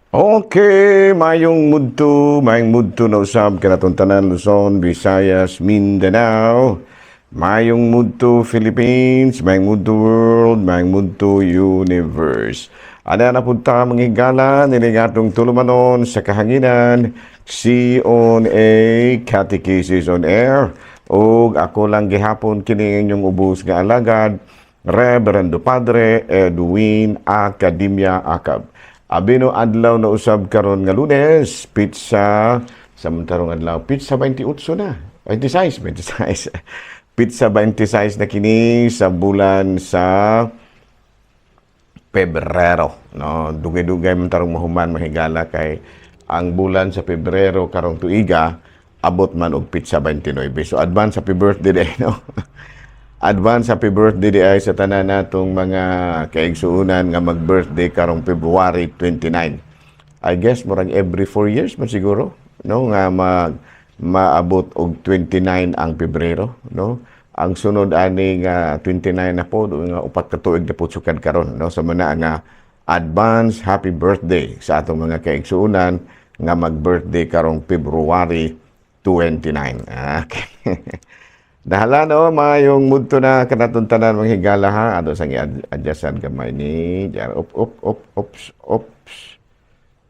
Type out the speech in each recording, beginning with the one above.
Okay, mayong mudto na usab kanatong tanan Luzon, Visayas, Mindanao. Mayong mudto Philippines, mayong mudto world, mayong mudto universe. Ana na punta mga higala nining atong tulumanon sa kahanginan, C on A Catechesis on Air. Ug ako lang gihapon kini inyong ubos nga alagad, Reverendo Padre Edwin Academia Acab. Abino adlaw na usab karon nga Lunes, pizza sa muntarong adlaw, pizza 28 na. 26, 26. Pizza 26 na kini sa bulan sa Pebrero, no? Dugay-dugay man tarong mahuman, mahigala, kay ang bulan sa Pebrero karong tuiga abot man og pitsa 29. So advance happy birthday day, no? Advance happy birthday di ay sa tanan natong mga kaigsuonan nga mag-birthday karong February 29. I guess murag every 4 years man siguro, no, nga mag maabot og 29 ang Pebrero, no? Ang sunod ani nga 29 na po, nga 4 ka tuig na po sukad karon, no? So mana nga advance happy birthday sa atong mga kaigsuonan nga mag-birthday karong February 29. Okay. Dahala no, mayong mudto na kanatong tanan, mga higala, ha. Ato sang i-adjustan gamay ni. Diyan, op, op, op, ops, ops.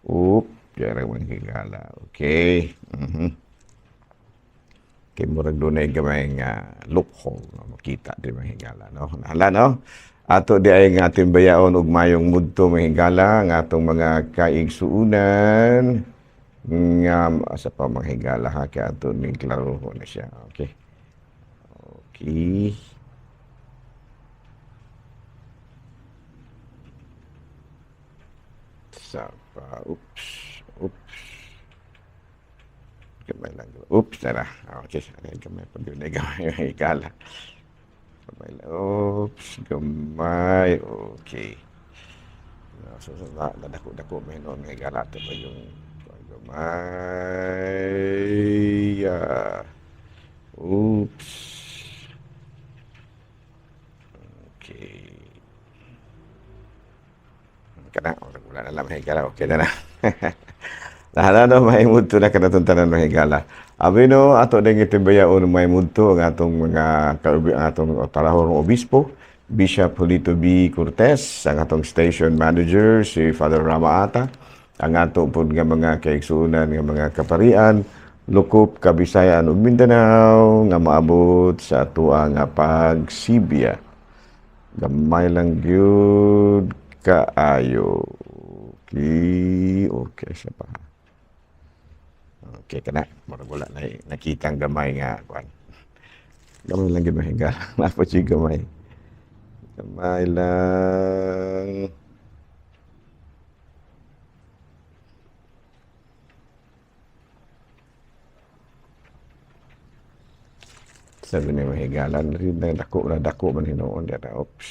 Up, diyan mga higala. Okay. Kay murag dunay gamay nga loophole, no? Makita di mga higala, no. Nahala no. Ato di ay nga timbayaon og mayong mudto, mga higala, nga atong mga kaigsuunan nga asa pa, mga higala, ha, kay ato ning klaro na siya. Okay. Okay. Sa pa, oops, oops. Gamay lang. Oops, tara. Okay, ay, gamay pa yun. Ay, gamay, higala. Gamay lang. Oops, gamay. Okay. So, nadako-dako may noon, higala. Ito pa yung gamay. Oops. Okay. Kana, wala na lang, higala. Okay na na. Nahala no, may mudto na kanatong tanan, mga higala. Abi no, ato din itimbayaon may mudto ang atong mga kaubi, ang atong talahorong obispo, Bishop Julito B. Cortez, ang atong station manager, si Father Rama Ata, ang ato pud nga mga kaigsuonan nga mga kaparian, lukop Kabisayan ug Mindanao nga maabot sa atoa nga pagsibya. Gamay lang gyud kaayo. Okay siya pa. Okay ka na. Murag wala na nakita ang gamay nga kuan. Gamay lang gyud, mahigala. Napot siya gamay. Gamay lang. Sabi ni mahigala, rin na dako na dako man hinuon diya na. Oops.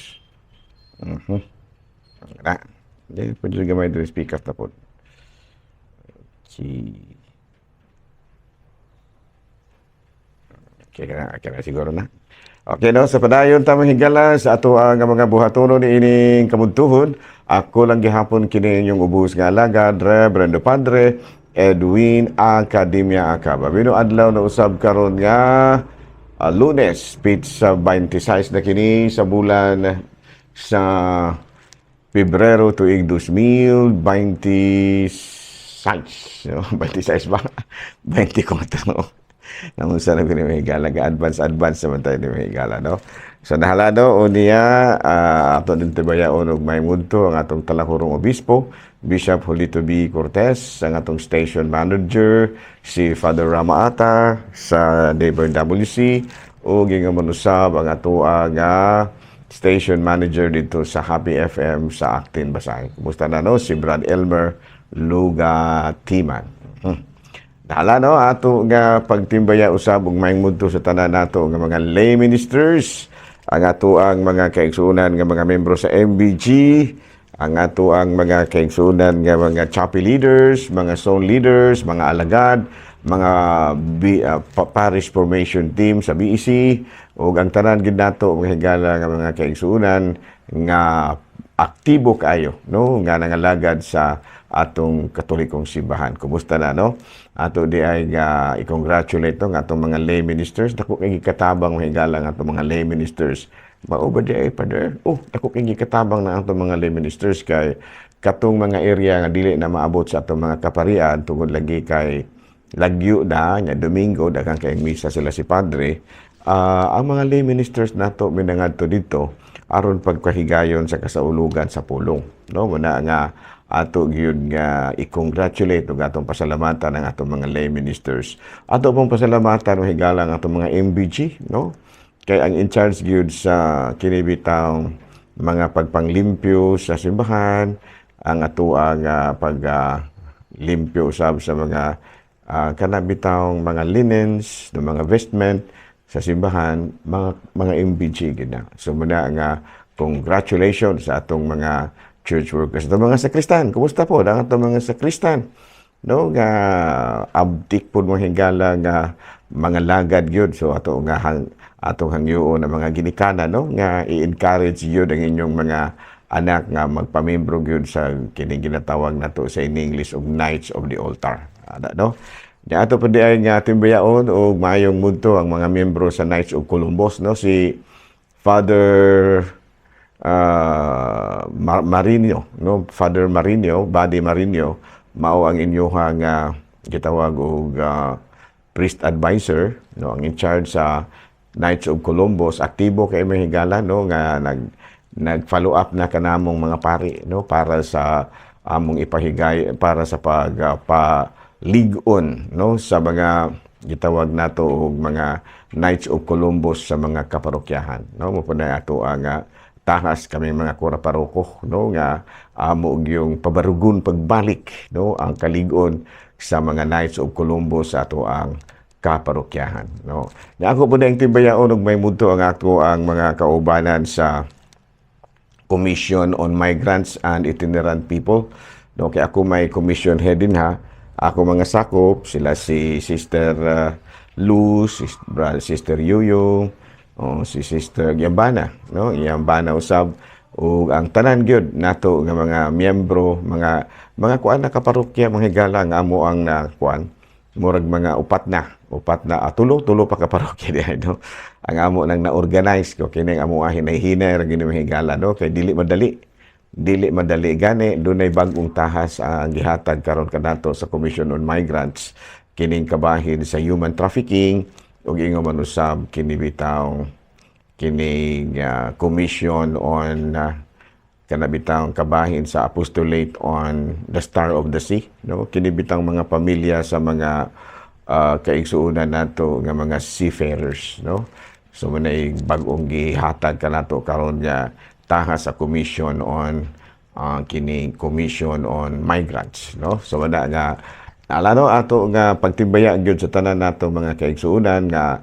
Na. Hindi, pwede gamay diri speaker na po. Okay. Okay na siguro na. Okay no, sa padayon ta, mga higala, sa ato ang mga buhatono ni ining kabuntuhon, ako lang gihapon kini inyong ubos nga alagad, Reverendo Padre Edwin Academia Acaba. Bino adlaw na usab karon nga Lunes, pitsa 26 na kini sa bulan sa Pebrero tuig 2026. No? 26 ba? 24. Namunsa na kini, mga higala, advance advance naman tayo ni mga higala, no? So nahala no, unya ato din tibayaon og may mudto ang atong talahurong obispo, Bishop Julito B. Cortez, ang atong station manager, si Father Rama Ata sa Neighbor WC, ug ingon man usab ang atoa nga station manager dito sa Happy FM sa Actin Basay. Kumusta na no si Brad Elmer Luga Timan. Nahala no, ato nga pagtimbaya usab ug maayong mudto sa tanan nato nga mga lay ministers, ang ato ang mga kaigsuonan nga mga membro sa MBG, ang ato ang mga kaigsuonan nga mga chapel leaders, mga zone leaders, mga alagad, mga parish formation team sa BEC, ug ang tanan gid nato, mga higala, nga mga kaigsuonan nga aktibo kaayo, no, nga nangalagad sa atong Katolikong simbahan. Kumusta na, no? Ato di ay nga i-congratulate to nga atong mga lay ministers. Dako kay gikatabang, mga higala, nga atong mga lay ministers. Mao ba di ay, Father? Oh, dako kay gikatabang na atong mga lay ministers kay katong mga area nga dili na maabot sa atong mga kaparian tungod lagi kay lagyo na nya Domingo daghan kay misa sila si padre. Ang mga lay ministers nato minangadto dito aron pagkahigayon sa kasaulugan sa pulong, no? Muna nga ato gyud nga i-congratulate ug atong pasalamatan ang atong mga lay ministers. Ato pong pasalamatan o higala ang atong mga MBG, no, kay ang in charge gyud sa kini bitang mga pagpanglimpyo sa simbahan, ang atoang pag limpyo usab sa mga kana bitawng mga linens, ng mga vestment sa simbahan, mga MBG gid na. So muna nga congratulations sa atong mga church workers. Atong mga sakristan, kumusta po ang atong mga sakristan? No, nga abtik pud mga higala nga mga lagad gyud. So ato nga atong hangyoon ang mga ginikanan, no, nga i-encourage gyud ang inyong mga anak nga magpamembro gyud sa kining ginatawag nato sa in English og Knights of the Altar. Ada, no? Nya ato pa di ay nga timbayaon og maayong mudto ang mga miyembro sa Knights of Columbus, no, si Father Marino, no, Father Marino, Buddy Marino, mao ang inyuhang gitawag og priest advisor, no, ang in charge sa Knights of Columbus. Aktibo kay may higala, no, nga nag follow up na kanamong mga pari, no, para sa among ipahigay para sa pag pa lig-on, no, sa mga gitawag nato og mga Knights of Columbus sa mga kaparokyahan, no. Mo na ato ang tahas kami mga kura paroko, no, nga amo yung pabarugon pagbalik, no, ang kalig-on sa mga Knights of Columbus sa ato ang kaparokyahan, no. Nya ako po na ang timbayaon og may mudto ang ako ang mga kaubanan sa Commission on Migrants and Itinerant People. No, kay ako may commission head din ha. Ako mga sakop sila si Sister Luz, si Sister Yuyo, oh, si Sister Yambana, no? Yambana usab ug ang tanan gyud nato nga mga miyembro, mga kuan na kaparokya, mga higala, nga amo ang na kuan murag mga upat na, tulo tulo pa ka parokya diay, no, ang amo nang na-organize ko. Kini ang amo hinay-hinay ra gini, mga higala, no, kay dili madali gani. Dunay bag-ong tahas ang gihatag karon kanato sa Commission on Migrants, kining kabahin sa human trafficking ug ingon man usab kini bitaw kining commission on kana bitang kabahin sa apostolate on the Star of the Sea, no, kini bitang mga pamilya sa mga kaigsuonan nato nga mga seafarers, no. So manay bag-ong gihatag kanato karon nga tahas sa commission on kining Commission on Migrants, no. So wala nga ala, no, ato nga pagtimbaya gyud sa tanan nato mga kaigsuonan nga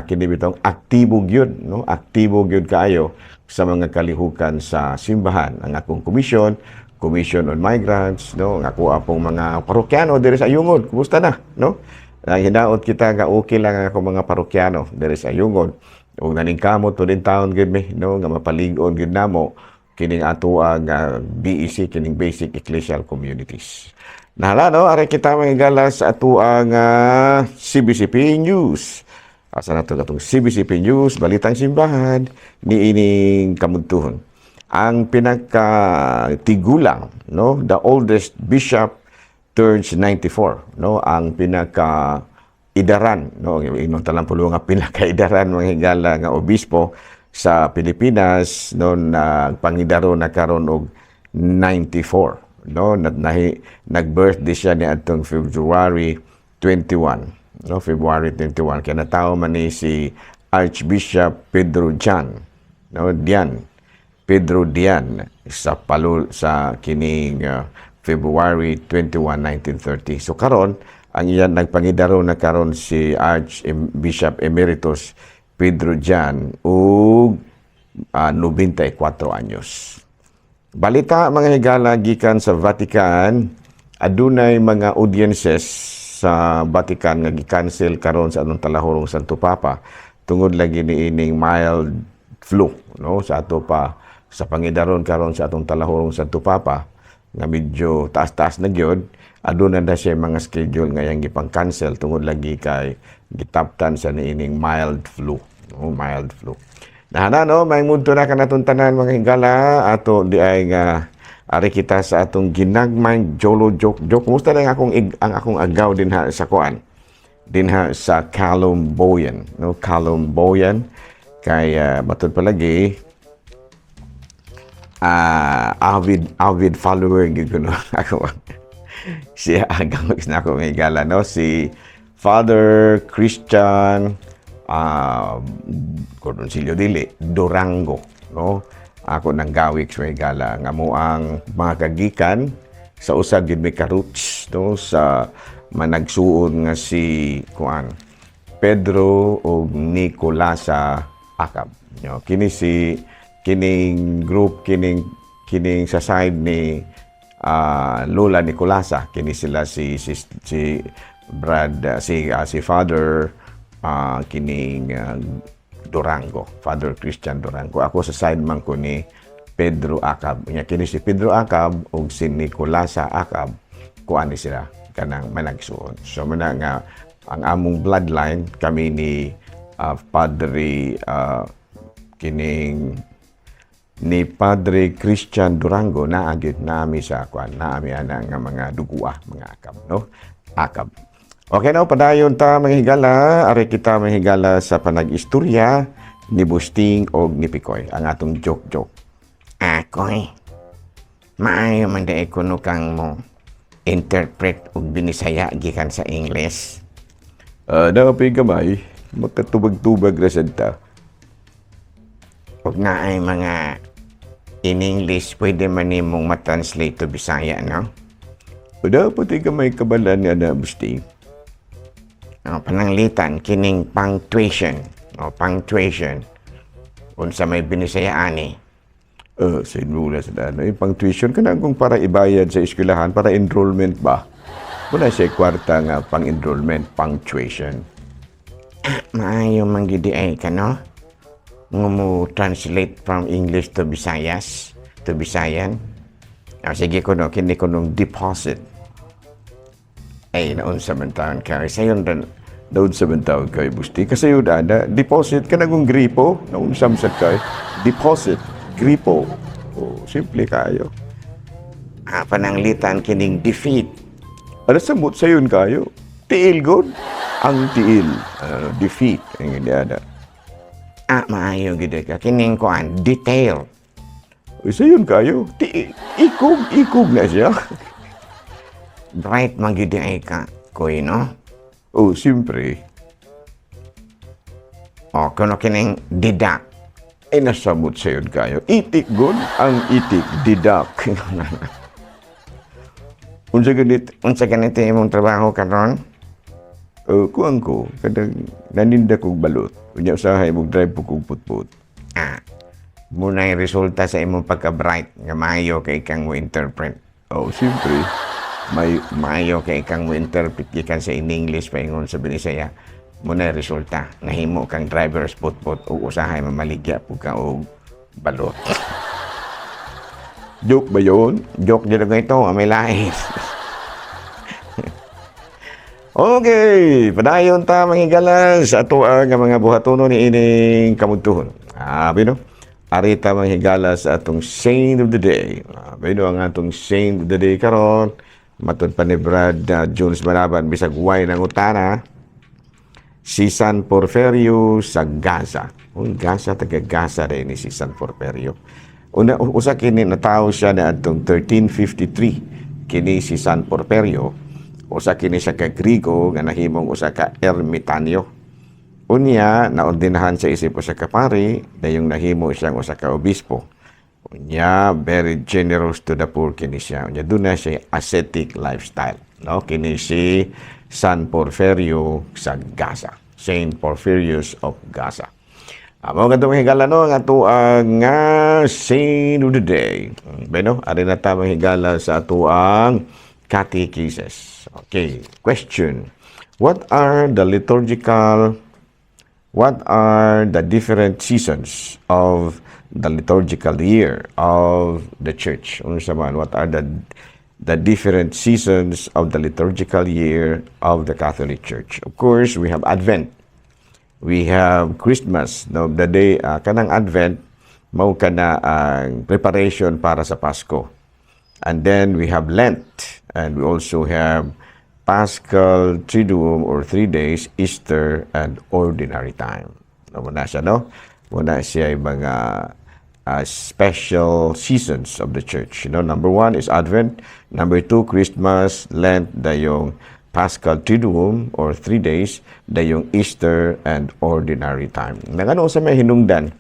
kini bitong aktibo gyud, no, aktibo gyud kaayo sa mga kalihukan sa simbahan. Ang akong komisyon, Commission on Migrants, no, ang ako apong mga parokyano diri sa Ayungod, kumusta na, no? Ang hinaot kita nga okay lang ang akong mga parokyano diri sa Ayungod ug naningkamot to din taon gyud mi, no, nga mapalig-on gyud namo kining ato ang BEC, kining Basic Ecclesial Communities. Nahala, no, ari kita, mga higala, sa ato ang CBCP News. Asa na to katong CBCP News, Balitang Simbahan, niining kamudtuhon? Ang pinaka tigulang, no, the oldest bishop turns 94, no, ang pinaka idaran, no, ingon talang pulo nga pinakaidaran, mga higala, nga obispo sa Pilipinas, no, nagpangidaro na karon og 94, no, nag-birthday siya ni atong February 21, no, February 21. Kaya natawo man ni si Archbishop Pedro Jan, no, Dian Pedro Dian sa Palul sa kining February 21, 1930. So karon ang iyan nagpangidaro na karon si Archbishop Emeritus Pedro Dian og 94 anyos. Balita, mga higala, gikan sa Vatican, adunay mga audiences sa Vatican nga gi-cancel karon sa anong talahurong Santo Papa tungod lagi ni ining mild flu, no, sa ato pa Sa pangidaron karon sa atong talahurong Santo Papa nga medyo taas-taas na gyud, aduna na siya mga schedule nga iyang gipang-cancel tungod lagi kay gitaptan sa niining mild flu, no? Mild flu. Nahana, no, may mudto na kanatong tanan, mga higala. Ato di ay nga ari kita sa atong ginagmay Jolo joke joke. Kumusta na ang akong agaw dinha sa kuan? Dinha sa Calumboyan, no? Calumboyan kay matud palagi avid avid follower gyud ko, no, ako siya agaw na ako may gala, no, si Father Christian Gordoncillo, dili Durango, no, ako nang gawik sa gala nga mo ang mga kagikan sa usa gid may ka-roots, no, sa managsuon nga si kuan Pedro ug Nicolasa Acab, no. Kini si kining group, kining kining sa side ni Lola Nicolasa, kini sila si Brad si Father kining Durango, Father Christian Durango. Ako sa side man ko ni Pedro Acab. Nya kini si Pedro Acab ug si Nicolasa Acab, kuan ni sila kanang managsuon. So muna nga ang among bloodline, kami ni Padre kining ni Padre Christian Durango na agit naami sa kuan, naami ana nga mga dugua, mga Akab, no, Akab. Okay, no, padayon ta, mga higala. Ari kita, mga higala, sa panag-istorya ni Busting og ni Pikoy, ang atong joke joke. Ako'y, maayo man diay kuno kang mo interpret og Binisaya gikan sa English. Naa gamay, makatubag-tubag ra sad ta. Ug naay mga in English, pwede man nimong matranslate to Bisaya, no? Dapat ay gamay kabalan nga na, Busting. Oh, pananglitan kining punctuation. O punctuation. Unsa may Binisaya ani? Sa muna sa dano. Yung pang tuition ka kung para ibayad sa eskwelahan, para enrollment ba? Wala siya kwarta nga pang enrollment, punctuation. Maayo man gid ay ka, no? Nga mo translate from English to Visayas, to Visayan. Ah, sige ko, no, kini ko nung deposit. Ay, naunsa man taon ka? Sayon rin. Naunsa man tawag kay, Busti? Kasi yun, ana, deposit ka na kung gripo. Naunsam sad kay. Deposit, gripo. Oh, simple kayo. Ah, pananglitan kining defeat. Ano samot sayon kayo? Tiil god. Ang tiil. Ano, defeat. Ang hindi ana. Ah, maayo gid ka. Kining kuan, detail. Uy, sayon kayo. Tiil. Ikog, ikog na siya. Bright man gid ay ka, koy, no? Oh, siyempre. O, kuno kining deduct. Ay, nasamot sayon kayo. Itik god. Ang itik. Deduct. Unsa ganit? Unsa ganito imong trabaho karon? Kuan ko, kadang naninda kog balot. Unya usahay mo drive po kog putput. Ah, muna yung resulta sa imong pagka-bright nga maayo kay kang mo interpret. Oh, siyempre. May Maayo kay kang mo interpret gikan sa in English paingon sa Binisaya. Muna yung resulta, nahimo kang driver's putput o usahay mamaligya po ka og balot. Joke ba yun? Joke dito ito, may lain. Okay, padayon ta, mga higala, sa ato ang mga buhatono ni ining kamudtuhon. Ah, bino? Arita, mga higala, sa atong saint of the day. Ah, bino ang atong saint of the day karon? Matud pa ni Brad Jones Manaban, bisag way ng utana, si San Porferio sa Gaza. Uy, Gaza, taga Gaza rin ni si San Porferio. Una, usa kini natawo siya na atong 1353 kini si San Porferio. Usa kini siya ka Grigo nga nahimong usa ka ermitanyo. Unya, naordinahan siya isip usa ka pari, dayong nahimo siyang usa ka obispo. Unya, very generous to the poor kini siya. Unya, duna siya ascetic lifestyle. No? Kini si San Porferio sa Gaza. Saint Porphyrius of Gaza. Amo nga itong higala, no, nga atuang nga saint of the day. Bueno, ari na ta, mga higala, sa atuang catechesis. Okay, question. What are the different seasons of the liturgical year of the church. Unsa man, what are the different seasons of the liturgical year of the Catholic Church? Of course, we have Advent. We have Christmas, no? The day kanang Advent mao kana ang preparation para sa Pasko. And then we have Lent and we also have Paschal Triduum or 3 days, Easter and Ordinary Time. No, mao na siya, no? Mao na siya yung mga special seasons of the church. Number one is Advent, number two, Christmas, Lent, dayong Paschal Triduum or 3 days, dayong Easter and Ordinary Time. Nangano sa may hinungdan,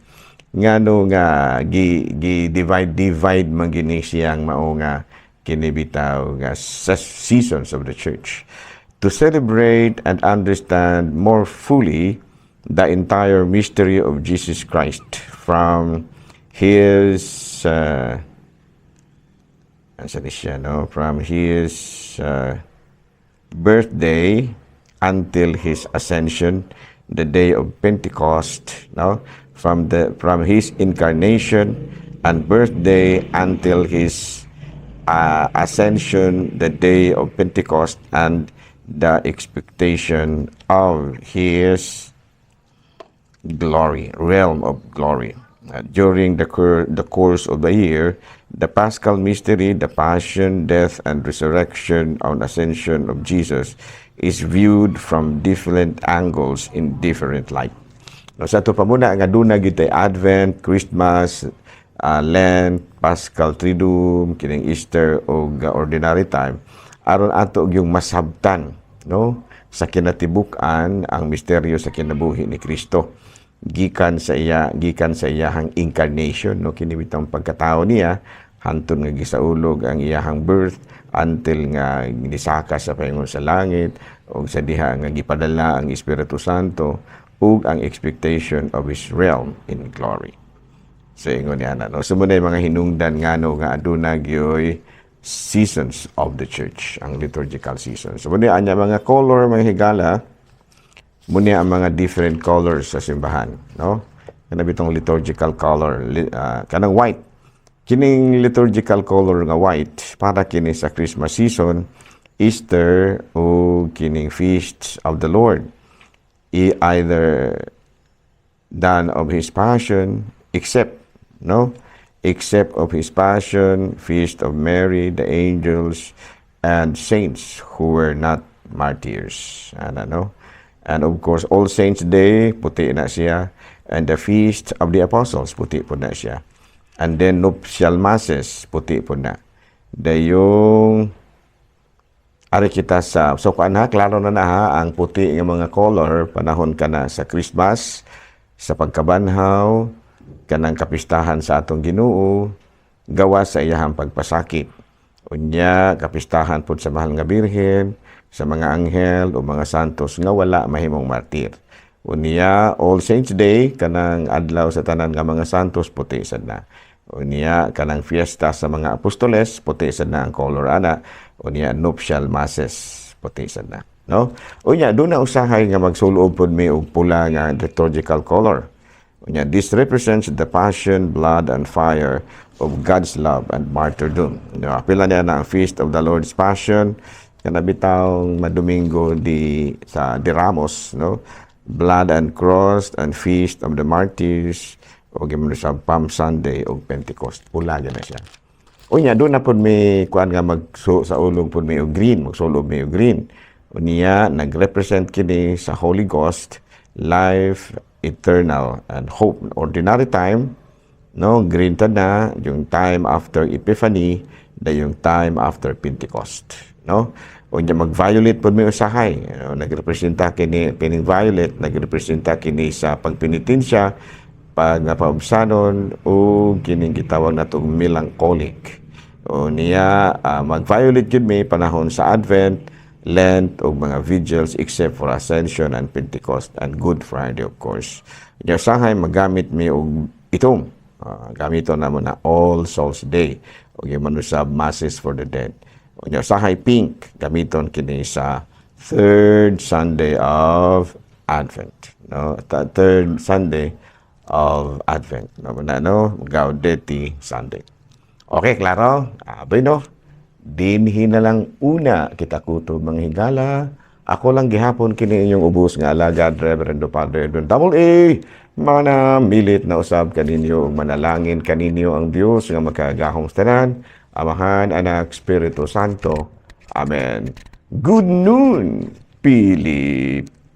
ngano nga gi divide divide man gini siyang mao nga kini bitaw nga seasons of the church? To celebrate and understand more fully the entire mystery of Jesus Christ from his asa ni siya, no, from his birthday until his ascension, the day of Pentecost, no, from his incarnation and birthday until his ascension, the day of Pentecost, and the expectation of his glory, realm of glory. During the course of the year, the Paschal mystery, the passion, death, and resurrection and ascension of Jesus is viewed from different angles in different light. No, sa ato pa muna nga duna gyud tay Advent, Christmas, Lent, Paschal Triduum, kining Easter ug Ordinary Time aron ato yung masabtan, no, sa kinatibuk-an ang misteryo sa kinabuhi ni Kristo gikan sa iyahang incarnation, no, kini bitang pagkatao niya hantod nga gisaulog ang iyahang birth until nga nisaka sa paingon sa langit ug sa diha nga gipadala ang Espiritu Santo ug ang expectation of his realm in glory. So ingon niya na, no? So mao na yung mga hinungdan ngano nga aduna gyoy seasons of the church, ang liturgical seasons. So mao anya mga color, mga higala, mao ni ang mga different colors sa simbahan, no? Kana bitong liturgical color, kanang white. Kining liturgical color nga white para kini sa Christmas season, Easter o kining feasts of the Lord. Either done of his passion, except, no, except of his passion, feast of Mary, the angels, and saints who were not martyrs. Ano, no? And of course, All Saints Day, puti na siya. And the Feast of the Apostles, puti po na siya. And then Nuptial Masses, puti po na. Dayong ari kita sa, so kuan ha, klaro na na ha ang puti nga mga color panahon kana sa Christmas, sa pagkabanhaw, kanang kapistahan sa atong Ginoo gawas sa iyahang pagpasakit, unya kapistahan pud sa Mahal nga Birhen, sa mga anghel o mga santos nga wala mahimong martir. Unya All Saints Day, kanang adlaw sa tanan nga mga santos, puti sad na. Unya kanang fiesta sa mga apostoles, puti sad na ang color ana. Unya nuptial masses, puti sad na, no? Unya duna usahay nga magsulob pod mi og pula nga liturgical color. Unya this represents the passion, blood and fire of God's love and martyrdom. No, apila niya na ang Feast of the Lord's Passion, kana bitawng Madomingo di sa de Ramos, no, Blood and Cross and Feast of the Martyrs o gimno sa Palm Sunday o Pentecost, pula gyud na siya. Unya duna pod may kuan nga magsu sa ulong pod may og green, magsulob may og green. Unya nagrepresent kini sa Holy Ghost, life eternal and hope. Ordinary Time, no, green ta na yung time after Epiphany, da yung time after Pentecost, no? Unya mag-violet pod may usahay, no? Nagrepresenta kini kining violet, nagrepresenta kini sa pagpenitensya, pag napaubsanon o kining gitawag natong melancholic. O niya mag-violet jud may panahon sa Advent, Lent o mga vigils except for Ascension and Pentecost and Good Friday, of course. Unya usahay magamit mi og itom. Gamito namo na All Souls Day o man sa Masses for the Dead. Unya usahay pink, gamiton kini sa third Sunday of Advent, no? Third Sunday of Advent. No, na, no? Gaudete Sunday. Okay, klaro? Ah, bueno, dinhi na lang una kita kutob, mga higala. Ako lang gihapon kini inyong ubos nga alagad, Reverendo Padre Edwin Double A. Manamilit na usab kaninyo ug manalangin kaninyo ang Dios nga makagagahom sa tanan, Amahan, Anak, Espiritu Santo. Amen. Good noon, Pilipinas.